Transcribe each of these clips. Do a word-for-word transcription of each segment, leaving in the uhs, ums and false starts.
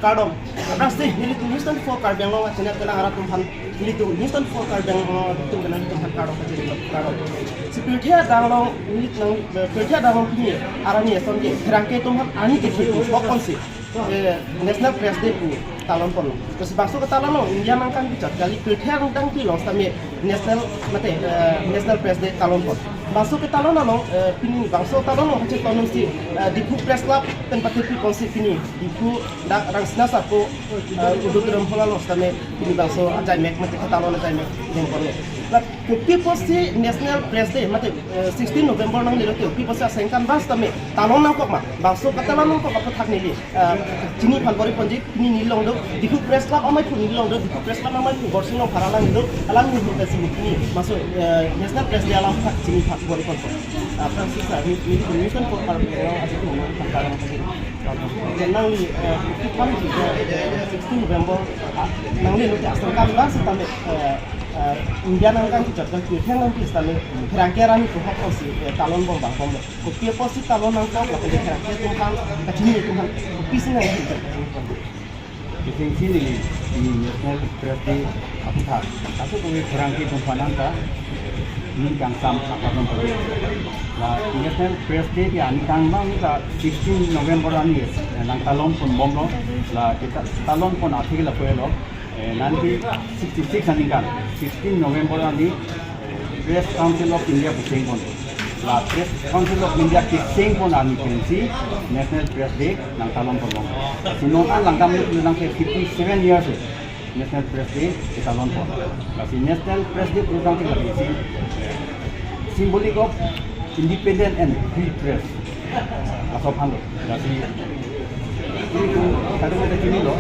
Kardom. Aphrangsi nelitum News twenty-four Karbi Anglong channel kelang arat atum aphan, nelitum News twenty-four Karbi Anglong atum kelang atum aphan kardom kachini lo, kardom. Si pirthe adang along nelitum, eh, pirthe adang along pini arni ason ke pherangke atum aphan arni kethe pu hok ponsi, eh, National Press Day pu talon ponlo. Lasi bangso ketalon along India nangkang kejut kali, pirthe adang dang pi along sitame National, mate, eh, National Press Day talon pon. Bangso ketalon along, eh, pini bangso talon along kachetonsi, eh, Diphu Press Club pen patepi ponsi pini Diphu dak Rangsina Sapo, eh, auditorium hall along sitame pini bangso ajaimek mate ketalon ajaimek deng ponlo. La kopi apotsi National Press Day mate, eh, sixteen November nanglelo te kopi apotsi asengkan bas sitame talon nangkok ma, bangso ketalon nangkok aphuthak neli, eh, chini aphan bor-i ponji. Pini neli along do, Diphu Press Club amaiphu neli along do, Diphu Press Club amaiphu Borsing Rongphar alang do, alang ni hum pesi pini, bangso, eh, National Press Day alam aphuthak chini aphan bor-i ponpo. Ah, Francis sir, ni, ni, ni kan por par, eh, aji tu, kan parang lagi. Nangli, eh, kan juga, eh, sixteen November, ah, nangli lo asengkan bas sitame, eh, eh, India nangkang kejut kali, pirthe nangpi sitame, pherangke arat atum aphan hok ponsi, eh, talon pon abang pon. Kopi apotsi talon nangkok, lapen pherangke atum aphan kachini atum aphan kopisi nangji? Kechengsi neli, ini National Press Day aphuthak, kosonsi pherangke atum aphan nangta, ning kangsam akadon pagi. La National Press Day ke arni kangvang ta sixteen November arni, eh, nangtalon ponbomlo. La kita talon pon atheke lapu-elo, eh, nineteen sixty-six aningkan, sixteen November arni Press Council of India pu cheng pon. La Press Council of India kecheng pon arni pensi National Press Day nangtalon ponbom. Si non an langdam lut nang ke fifty-seven years, eh, National Press Day ketalon pon. Lasi National Press Day program ke lagi si, eh, symbolic of independent and free press. Laso aphan lo. Lasi, ini tu, kadang ada chini lo.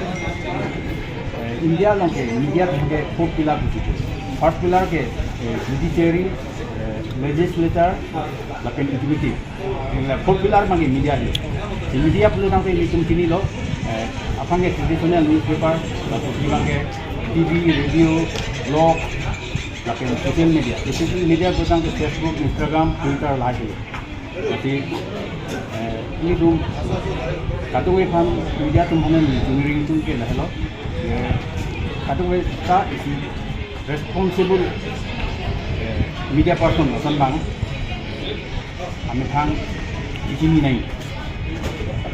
Eh, India along ke media ke four pillar di situ. First pillar ke, eh, judiciary, eh, legislature, lapen executive. Ini four pillar abang ke media di. Si media pulo tangte ilitum chini lo, eh, aphrang ke traditional newspaper, lapen abang ke T V, radio, blog, lapen social media. Social media pulo tangte Facebook, Instagram, Twitter, lahai. Lasi, eh, ilitum kadokave aphan, media atum aphan neli chunri atum ke lahelo. Eh, kadokave ta isi responsible, eh, media person lason abang amethang isi ni nai.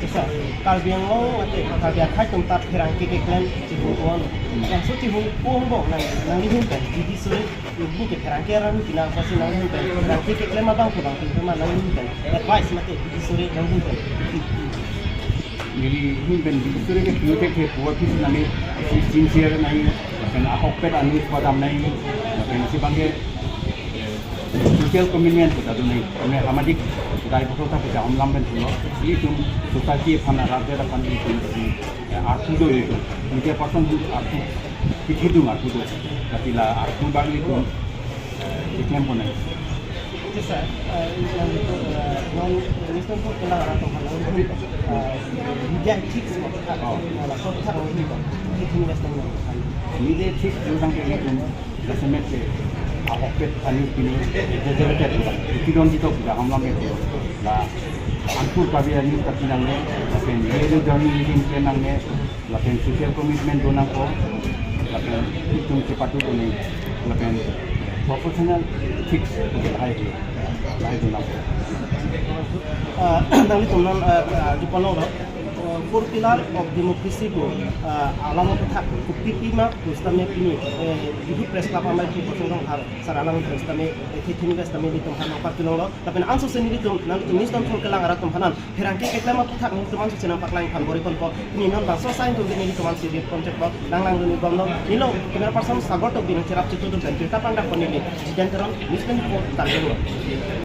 Sir, Karbi Anglong mate Karbi akhai atum ta pherangke keklem chihung pon. Bangso chihung pon abang nang, nangli ahin pen bidi suri, ibu ke pherangke arat atum aphan pasi nangli ahin pen pherangke keklem abang ke bang pintu ma nangli ahin pen advice mate bidi suri nangli ahin pen. Neli ahin pen bidi suri ke pure ke pure phis nangli, isi sincere nangli, lapen ahokpet a-news padam nangli, lapen isi abang ke social commitment kita do nangli, kami samadhik daipotho ta kita omlam pen pulo, ilitum society aphan, arat adet aphan ilitum, eh, arpu do ilitum, media person ilitum arpu, kithi dung arpu do, lasi la arpu abang ilitum, eh, keklem pon nangji. Oke, sir. Eh, nangli, eh, non, eh, News twenty-four kelang arat atum aphan, eh, media ethics aphuthak, oh, eh, laso aphuthak nangli, eh, kithi invest nangji. Media ethics pu tangte ilitum jasemet ke ahokpet a-news pini exaggerated, kitidon tito kita omlam ke la anpur kabi a-news kapi nangne, lapen real journalism ke nangne, lapen social commitment do nangpo, lapen itum chepatu do nangji, lapen professional ethics ke lahai, lahai do nangpo. Ah, nanglitum non, ah, ah, jupono lo, ah, four pillar of democracy pu, ah, alam aphuthak kopi pima pu sitame pini, eh, Diphu Press Club amaiphu Borsing Rongphar sar alang pu sitame, eh, kithi invest sitame ilitum aphan nangpakilong lo. Lapen anso si nelitum, nangtum News twenty-four kelang arat atum aphan pherangke keklem aphuthak nelitum anso si nangpaklang aphan bor-i ponpo. Pini non bangso asai atum nelitum ansi ri pon chekpo, nang langdun ni bomlo. Neli along camera person Sagar Tokbi nangcherap chitu atum pen pirta pangdak pon neli Jiten Teron, News twenty-four Karbi Anglong.